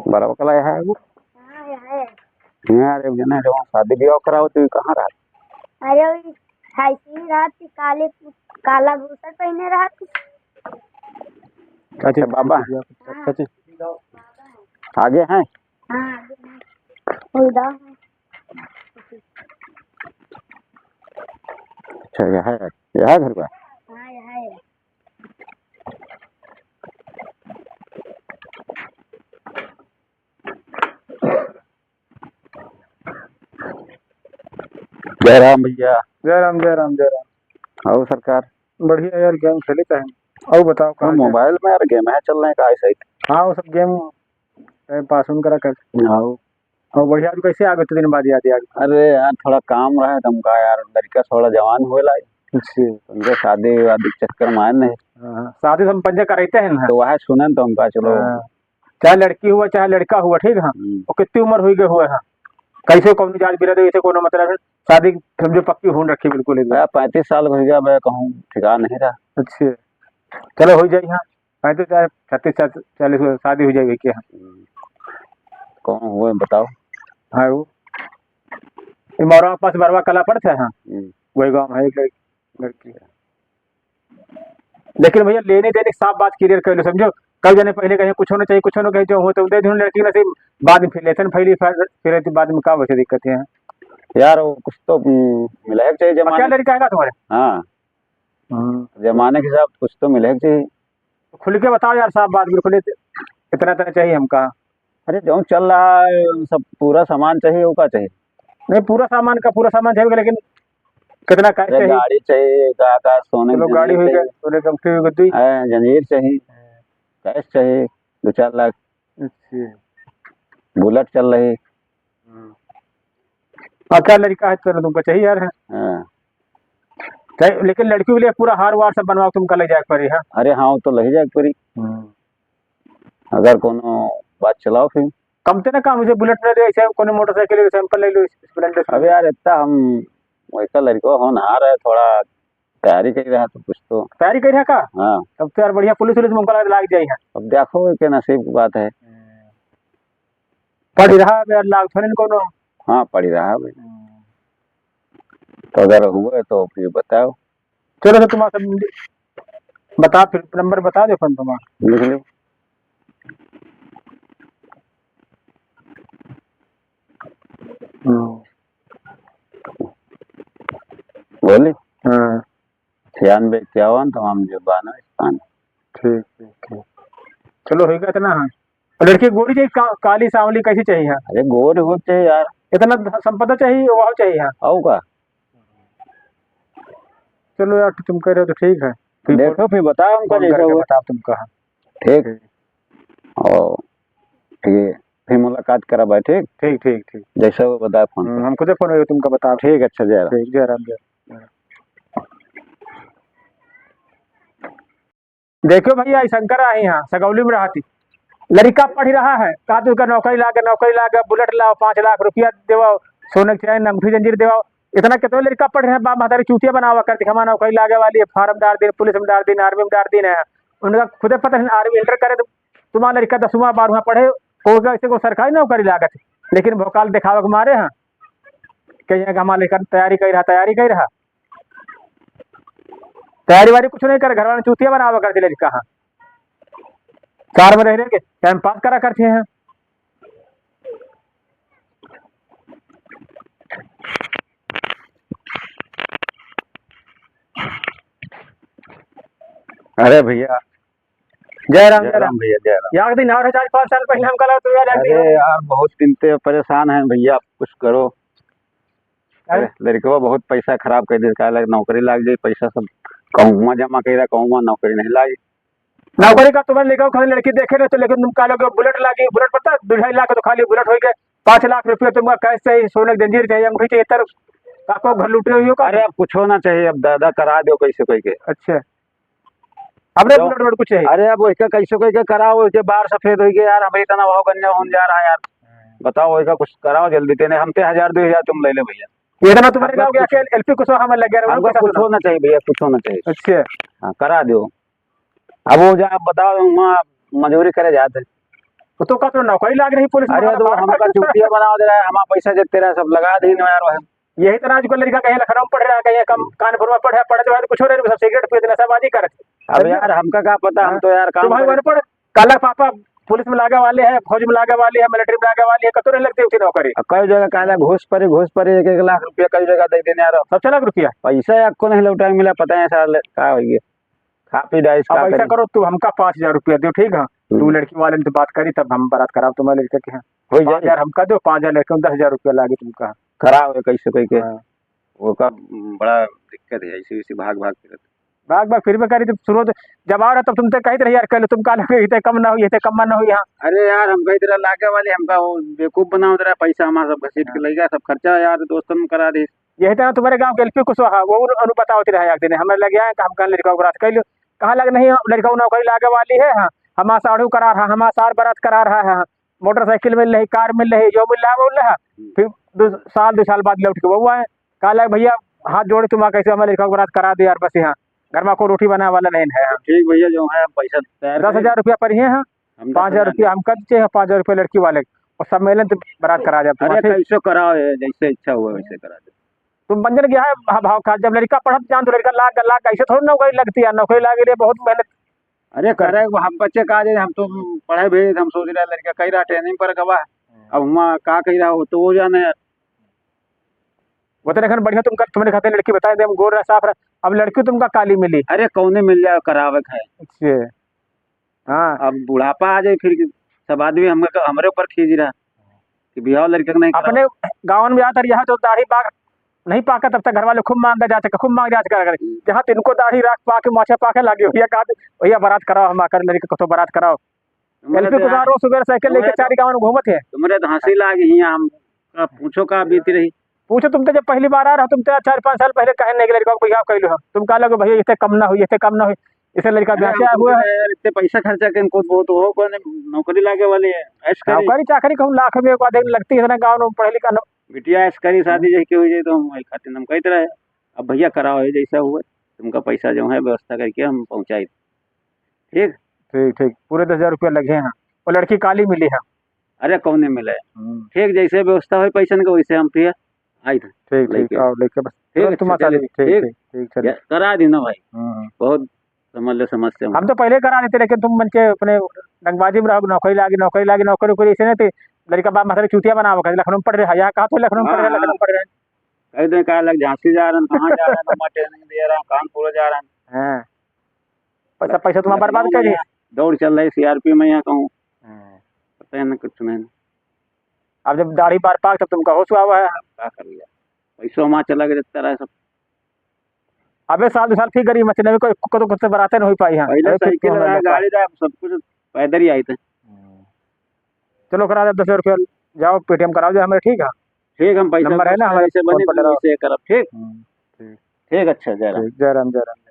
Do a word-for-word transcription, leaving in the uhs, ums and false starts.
बरवा कला यहाँ है वो? हाँ, यहाँ है। यहाँ रे, जना रे, वहाँ शादी ब्याह कराओ तो कहाँ रहा? अरे, वो ऐसे ही रहा थी, काले, काला भूसट पहने रहा थी। अच्छा, बाबा। हाँ। अच्छा, आगे हैं? हाँ, आगे हैं। उधर हैं। अच्छा, यह है, यह है घर का? हाँ, यह है। जय राम भैया। जय राम, जय राम, जय राम। और सरकार? बढ़िया यार, game खेले चाहे। और बताओ, हाँ, कहाँ मोबाइल में यार game है चल रहे हैं, का है सही? हाँ, वो सब game time pass उन करा कर। हाँ। और बढ़िया, आज कैसे आ गए इतने दिन बाद याद यार? अरे यार, थोड़ा काम रहा है तुमका यार, लड़का थोड़ा जवान हुए ला। अच्छा। उनके शादी वादी के चक्कर में आए नहीं। हाँ, शादी तो हम पंजे कराते हैं ना। तो वह सुने तो हमका, चलो। हाँ। चाहे लड़की हुआ, चाहे लड़का हुआ, ठीक है? हम्म। और कितनी उम्र हुई गए हुए हैं, कैसे कौन जात बिरादरी, इसे कोनो मतलब है, शादी समझो पक्की होन रखी बिल्कुल एकदम। भैया, पैंतीस साल हो गया, मैं कहूँ ठिकाना नहीं रहा। अच्छा, चलो हो जाए, हाँ, पैंतीस, चाहे छत्तीस, चाहे चालीस, शादी हो जाएगी क्या? हम्म। कौन हुए बताओ? हाँ, वो इमौरा के पास बरवा कला पड़ता है, हाँ, हम्म। वही गाँव है एक लड़की, लड़की है। लेकिन भैया, लेने देने के साफ बात clear कर लो, समझो। कई जने पहले कहे, "कुछो ना चाहिए, कुछो ना कहे, जो हो तो दे दो लड़की के नसीब।" बाद में फिर लेसन फैली, फिर, फिर बाद में का वैसे दिक्कत है? यार, वो कुछ तो, हम्म, मिला है चाहिए और क्या जमाने। लड़का आएगा तुम्हारे? हाँ। हम्म। जमाने के हिसाब कुछ तो मिला है चाहिए। खुल के बताओ यार, साफ बात बिल्कुल, इत-, इतना, इतना चाहिए हमका। अरे, जो चल रहा है, सब पूरा सामान चाहिए, वो का चाहिए? नहीं, पूरा सामान का, पूरा सामान चाहिए, लेकिन कितना cash अरे, चाहिए? गाड़ी चाहिए, का, का, सोने की चलो, गाड़ी जंजीर हो गई, चाहिए। सोने की अंगठी हो गई, दुई। हाँ, जंजीर चाहिए, हाँ। Cash चाहिए, दो चार लाख। अच्छा। Bullet चल रही। हम्म। पक्का लड़का है, चलो, तुमको चाहिए यार, है? हाँ। चाहिए, लेकिन लड़की के लिए पूरा हार वार सब बनवा के तुमका ले जाए के पड़ी, हाँ? अरे हाँ, वो तो ले जाए के पड़ी। हम्म। अगर कोनो बात चलाओ फिर। कम ते ना काम, जैसे Bullet ले लो, ऐसे कोनो motorcycle ले लो, Splendor ले लो, Splendor। अब यार, इतना हम वैसा लड़का होनहार है, थोड़ा तैयारी कर रहा तो कुछ तो। तैयारी कर रहा का? हाँ। तब तो यार बढ़िया पुलिस उलिस में हमको लाग, लाग जाए है। अब देखो के नसीब की बात है। पढ़ रहा है यार, लाग थोड़े न कोनो। हाँ, पढ़ रहा है भाई। हम्म। तो अगर हुए तो फिर बताओ। चलो, तो तुम्हारा सब बता, फिर नंबर बता दे, फोन तुम्हारा। लिख लो। हम्म। बोली? हाँ। छियानवे इक्यावन, तमाम जो बानवे, इक्यावन। ठीक, ठीक, ठीक। चलो, होइगा इतना, हाँ। और लड़की गोरी चाहिए, का-, काली सांवली कैसी चाहिए, हाँ? अरे, गोरी हो चाहिए यार। इतना ध-, संपदा चाहिए, वो चाहिए, हाँ। और का? चलो यार, तुम कह रहे हो तो ठीक है। फिर देखो, फिर बताओ हमको फोन जैसा करके हुआ। बताओ तुमका, हाँ। ठीक। ठीक। और ये फिर मुलाकात करा भाई, ठीक? ठीक, ठीक, ठीक। जैसा वो बताए फोन हम्म, पे। हम खुदे फोन करके तुमका बताओ। ठीक, अच्छा, जय राम। ठीक, जय राम, जय राम। देखियो भैया, ई शंकर आहे यहाँ, सगौली में रहती। लड़का पढ़ रहा है, कहा तू का नौकरी लागे, नौकरी लागे, Bullet लाओ, पाँच लाख रुपया देवाओ, सोने के chain, अंगूठी, जंजीर देवाओ। इतना कितना लड़का पढ़ रहे हैं, बाप महतारी चूतिया बनावा कर दिखा, नौकरी लागे वाली है, form डाल दिन, पुलिस में डाल दिन, army में डाल दिन है। उनका खुदे पता नहीं, army inter करे तो तुम्हारा लड़का दसवाँ बारहवाँ पढ़े, कोई का ऐसे को सरकारी नौकरी लागत है, लेकिन भौकाल दिखावे के मारे हैं कि यहाँ का हमारा लड़का तैयारी कर रहा, तैयारी कर रहा, तैयारी वारी कुछ नहीं करे, घर वाले चूतिया बनावा करते लड़का, हाँ, चार में रह रहे के time pass करा करते हैं। अरे भैया, जय राम, जय जय राम राम। भैया, जय राम। यार, दिन और है, चार पाँच साल पहले हम कल तो यार, अरे यार, बहुत दिन से परेशान हैं भैया, कुछ करो। अरे? अरे, लड़कवा बहुत पैसा खराब कर दिया, कहला नौकरी लाग जाई, पैसा सब कहूँवा जमा कइला, कहूँवा नौकरी नहीं लागी। नौकरी का तुम्हारे लड़का खाली लड़की देखे ना तो, लेकिन तुम कहा लोग Bullet लागी, Bullet पता, दो ढाई लाख तो खाली Bullet होइगे, पाँच लाख रुपया तुमका cash चाहिए, सोने की जंजीर चाहिए, अंगूठी चाहिए, तर आपको घर लूटे हुई हो का? अरे, अब कुछ होना चाहिए, अब दादा करा दो कैसे कोई के। अच्छा। हमरे जो Bullet वुलेट कुछ है? अरे, अब ओइका कैसे कोई के कराओ, ओइके बार सफेद होइगे यार, हमरे इतना भाव गंजा होन जा रहा है यार। बताओ, ओइका कुछ कराओ जल्दी, तेने हमते हजार, दो हजार तुम ले ले भैया। ये इतना तुम्हारे हमको गाँव के कुछ आके एलपी कुशवाहा में लग गया, हमको कुछ होना चाहिए भैया, कुछ होना चाहिए। अच्छा। हाँ, करा दो। अब वो जा, बताओ, वहाँ मजूरी करे जाते। तो का तो नौकरी लाग रही पुलिस में, अरे, तो हमारा हमका चूतिया बना दे रहा है, हमारा पैसा देते रहा, सब लगा दे यार। वह यही तरह आजकल लड़का कहीं लखनऊ में पढ़ रहा है, कहीं कम कानपुर में पढ़े, पढ़े तो कुछ हो रहे, सब सिगरेट पीते, नशाबाजी करत। अब समझे? यार, हमका का पता, हम हाँ। तो यार काम तुम्हारे करे। घर पर काला पापा पुलिस में लागे वाले हैं, फौज में लागे वाले हैं, मिलिट्री में लागे वाले हैं, कतो नहीं लगती उठी नौकरी। अब कई जगह कहला घूस परी, घूस परी, एक एक लाख रुपया कई जगह दे देने यार। सब चला रुपया? पैसा एक को नहीं लौटा मिला, पता है साल का हो गया। खा पी डाइस अब का ऐसा करी? करो, तू हमका पाँच हजार रुपया दो, ठीक है? तू हम्म। लड़की वाले से बात करी, तब हम बारात कराओ तुम्हारे लड़के के यहाँ। हो जाए। पाँच हजार हमका दो, पाँच हजार लड़के में दस हजार रुपया लागे तुमका। कराओ, कैसे कह के? हाँ। वो का बड़ा दिक्कत है, ऐसी वैसी भाग भाग फिरत। भाग भाग फिर भी करी, जब शुरू तो, जब आ रहा तब तुम तो कहते रहे यार, कह लो तुम का लगे, इतने कम ना हो, इतने कम ना हो यहाँ। अरे यार, हम कहते रहे लागे वाले, हमका वो बेवकूफ बनावत रहा, पैसा हमारा सब घसीट के हाँ। ले गया, सब खर्चा यार दोस्तन करा दी। यही तरह तुम्हारे गाँव के एलपी कुशवाहा, वो अनु बतावत रहा एक दिन, हमारे लगे आए, हम कहने लड़का को बारात कर लो, कहाँ लग नहीं, लड़का को नौकरी लागे वाली है, हाँ, हमारा साढ़ू करा रहा, हमारा सार बारात करा रहा है, हाँ, मोटरसाइकिल मिल रही, कार मिल रही, जो मिल रहा है, वो मिल रहा है। हम्म। फिर दो साल, दो साल बाद लौट के वो आए, कहला, "भैया, हाथ जोड़े, तुम कैसे हमारे लड़का को बारात करा दे यार, बस यहाँ घर में कोई रोटी बनाने वाला नहीं है।" ठीक भैया, जो है हम पैसा तैयार दस हजार रुपया पर ही है, हाँ। हम पाँच हजार दस हजार रुपया हमका दीजिए, हाँ, पाँच हजार रुपया लड़की वाले, और सम्मेलन से बारात करा दे अब अरे, तुम्हारे। कैसे कराओ, ये जैसे इच्छा हुआ वैसे करा दे। तुम बंजन गया है, हाँ, भाव खा, जब लड़का पढ़त जान तो लड़का लाग, लाग, ऐसे थोड़ी नौकरी लगती है, नौकरी लागे लिए बहुत मेहनत अरे, करे। करे, वो हम बच्चे का जे, हम तो पढ़े भी, हम सोच रहे लड़का कही रहा ट्रेनिंग पर गवा, हम्म। अब हुआ का कही रहा हो, तो वो जाने यार। वो तो लेकिन बढ़िया तुमका, तुमने खाते लड़की बताए दे, हम गोर रहा, साफ रहा, अब लड़की तुमका काली मिली। अरे, कौने मिल जाए, करावे के है। अच्छे। हाँ। अब बुढ़ापा आ जाए फिर कि सब आदमी हम, हमरे ऊपर खींच रहा कि बिहाव लड़के के नहीं करावे। अपने गाँव में जाता रहा तो दाढ़ी बाग नहीं पाका, तब तक घर वाले खूब मांग जाते, खूब मांग जाते, कर, कर। हम्म। जहाँ तिनको दाढ़ी राख पाके, माछा पाके लागे, भैया कहा, "भैया बारात कराओ, हम आकर लड़के को तो बारात कराओ।" तुम्हारे एलपी तो कुमार यार, रोज सुबह साइकिल लेके तुम्हारे तो, चारी गाँव में घूमत है। तुम्हारे तो हंसी लागी हियाँ, हम का पूछो का बीती रही। पूछो, तुम तो जब पहली बार आ रहा, तुम तो चार पाँच साल पहले कहे नहीं कि लड़का को भैया कह लो हम। तुम कहा लगे, "भैया, इतने कम ना हो, इतने कम ना हो।" इसे लड़का अरे, बेचा हमको हुआ है। पता है यार, इतने पैसा खर्चा के इनको बहुत हो, कौन नौकरी लागे वाली है, ऐश करी। नौकरी चाकरी कहूँ लाख में एक आदमी लगती है, इतना गाँव में पढ़े लिखा न- बिटिया ऐश करी, शादी हम्म। जैसे हो जाए तो हम वही खातिर हम कहते रहे, "अब भैया कराओ, ये जैसा हुआ, तुमका पैसा जो है व्यवस्था करके हम पहुँचाई।" ठीक? ठीक, ठीक। पूरे दस हजार रुपया लगे हैं। और लड़की काली मिली है। अरे, कौने मिले? हम्म। ठीक, जैसे व्यवस्था होई पैसन के, वैसे हम फिर आई थे ठीक, ठीक, लेके। आओ लेके बस। ठीक, तुरंत तुम अच्छा, आ चलिए, चलिए। ठीक, ठीक। ठीक, ठीक, चलिए। या, करा दी ना भाई। हम्म, हम्म। बहुत समझ ले समस्या हम तो पहले करा देते, लेकिन तुम मन के अपने डंगबाजी में रहो, नौकरी लागी, नौकरी लागी, नौकरी, नौकरी, ऐसे नहीं थे। लड़का बाप महतारी चूतिया बनावे खातिर लखनऊ में पढ़ रहे हैं, यहाँ कहा तो लखनऊ में पढ़ रहे हैं, हाँ, लखनऊ में पढ़ रहे हैं। कह दे, कहा लग झांसी जा रहे हैं, कहाँ जा रहे हैं, तो मैं ट्रेनिंग दे रहा हूँ, कानपुर जा रहे हैं। हाँ। पैसा, पैसा तुम्हारा बर्बाद लखनऊ कर में दिए। यहाँ दौड़ चल रही सीआरपी में, यहाँ कहूँ। हाँ। पता है ना, कुछ नहीं। अब जब दाढ़ी बार पाक, तब तुमका होश हुआ हुआ है। अब का कर लिया, पैसों में चला गया, जब तरह सब। अबे साल दो साल फिर गरीब मचने में कोई, कोई तो कुछ से बराते नहीं हो पाई, हाँ। पहले अबे फिर साइकिल तुम रहा, लोग का गाड़ी रहा, सब कुछ पैदल ही आई थे। हम्म। चलो, करा दे दस हजार रुपया, जाओ पेटीएम कराओ जो हमें, ठीक है? ठीक, हम पैसा नंबर है ना हमारे, जैसे बने फोन पर तो डालो। वैसे करब, ठीक? हम्म, ठीक। ठीक, अच्छा, जय राम। ठीक, जय राम, जय राम।